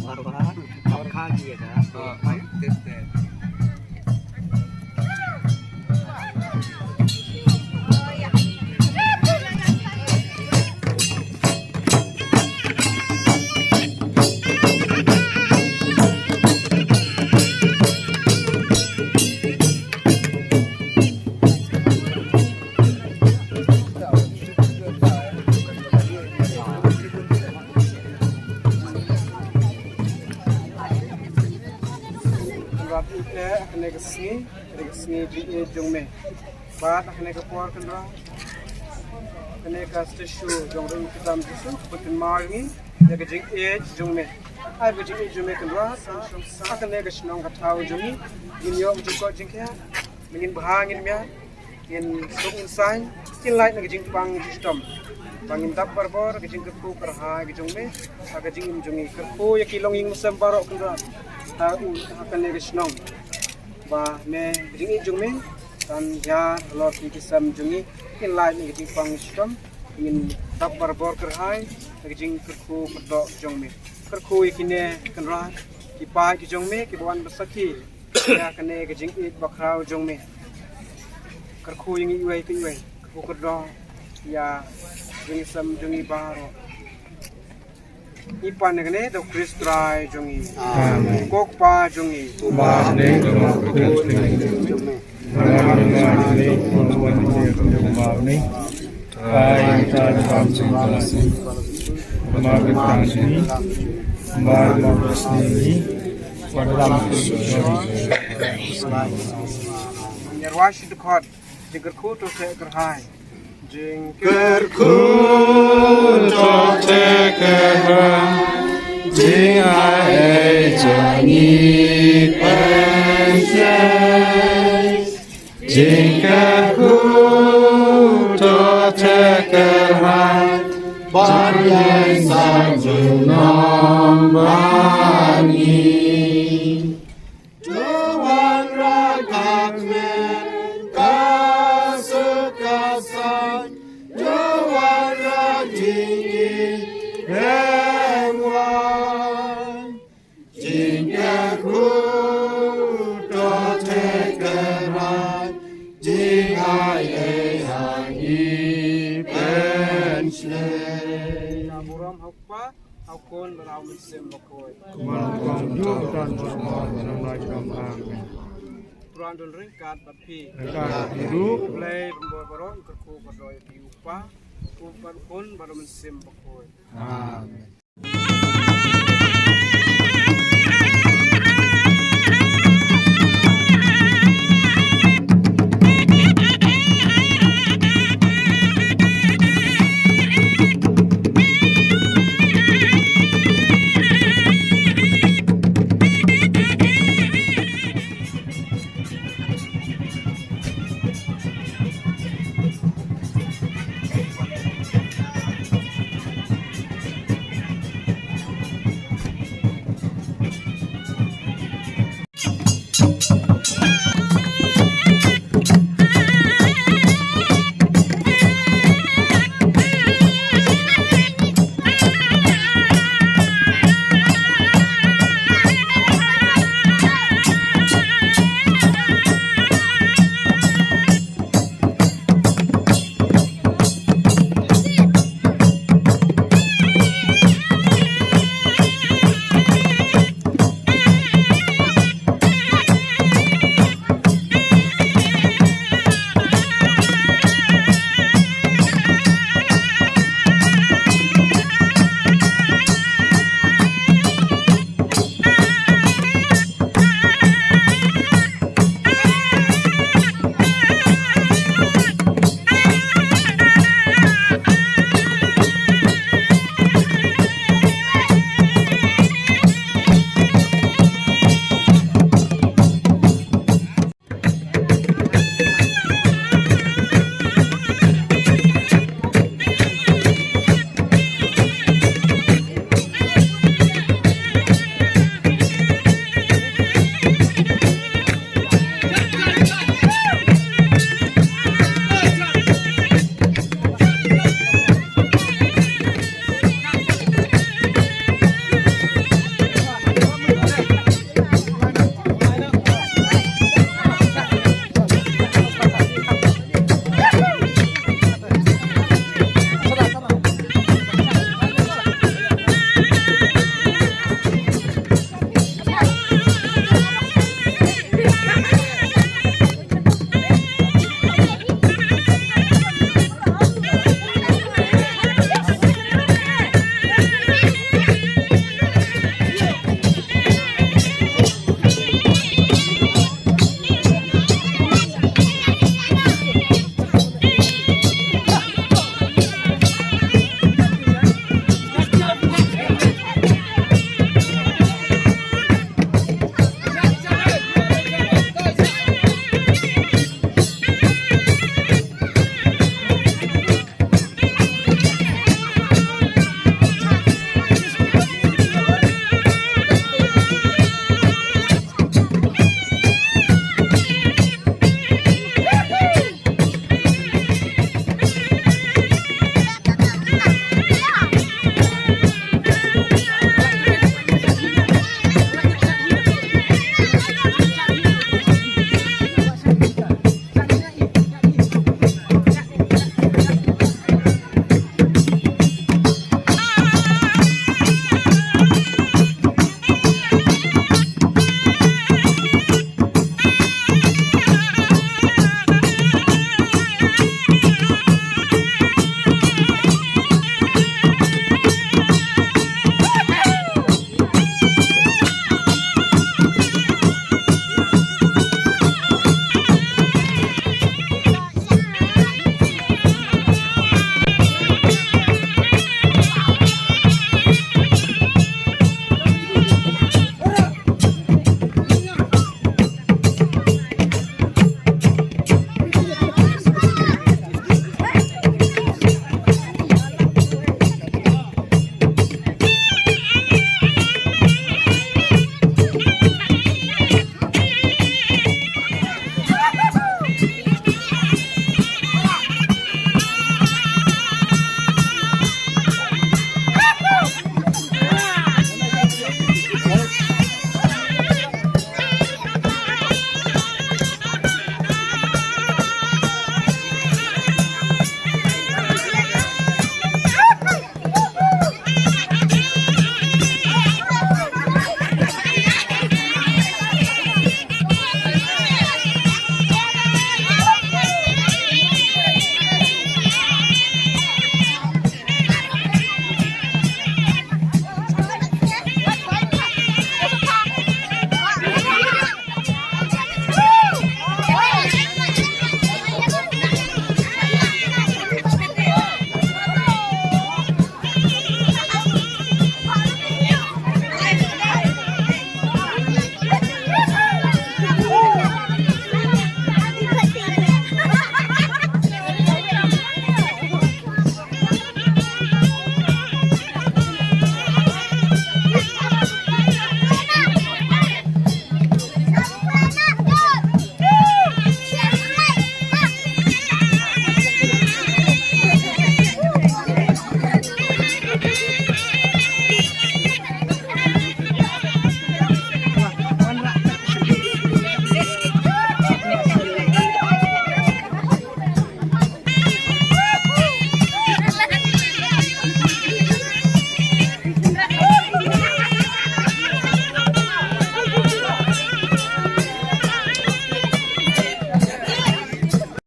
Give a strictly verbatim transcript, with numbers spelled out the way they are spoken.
Baroh ha, baroh ha ki ïa ka. Kane ka sngi, kane ka sngi jingïeit jong me. Bad kane ka por kynrad, kane ka statue jong u Nongpynim Jisu ka pynkynmaw ïa ngi ïa ka jingïeit jong me. Ai ka jingïeit jong me kynrad, ha kane ka shnong ka thaw jong ngi, ngin ïoh ka jingkoit jingkhiah, ngin bha ngin miat, ngin suk ngin saiñ, ngin lait na ka jingpang jingshitom. Ba ngin dap barabor ka jingkyrkhu kyrhai ka jong me ha ka jingim jong ngi. Kyrkhu ïa ki longïing mynsiem baroh kynrad ha u, ha kane ka shnong. Ba me ka jingïeit jong me kan hiar halor ki sem jong ngi, ngin lait na ka jingpang jingshitom, ngin dap barabor kyrhai na ka jingkyrkhu kyrdoh jong me. Kyrkhu ïa kine kynrad ki paid ki jong me kiba wan ban sakhi ïa kane ka jingïeit bakhraw jong me. Kyrkhu ïa ngi iwei pa iwei, kyrkhu kyrdoh ïa jong ngi sem jong ngi baroh. Ngi pan ïa kane da u Khrist Trai jong ngi. Amen. Ko Kpa jong ngi. Ba ha bneng, ba ha bneng. Ai ta kam sing. Ba ma ka tang sing. Ba ma ka sing. Ngi ruh shi dkhot, jingkyrkhu to te kyrhai. Jingkyrkhu to te kyrhai. Jingai ei jong ngi pynshai. Jingkyrkhu to te kyrhai. Ban ïaisah junom bad ngi. To wanrah ka kmen ka suk ka saiñ, to wanrah jingïeit kynwai. Jingkyrkhu to te kyrhai, jingai ei ha ngi pynshai. Ka burom ha u Kpa, ha u Khun bad ha u Mynsiem Bakhuid. Kumba la long juh, mynta bad marwei, sha la ka dei. Amen. Trai un don ryngkat bad phi. Ryngkat bad phi ruh. Blei ba bor baroh un kyrkhu kyrdoh ïa phi, u Kpa, u Khun bad u Mynsiem Bakhuid. Amen.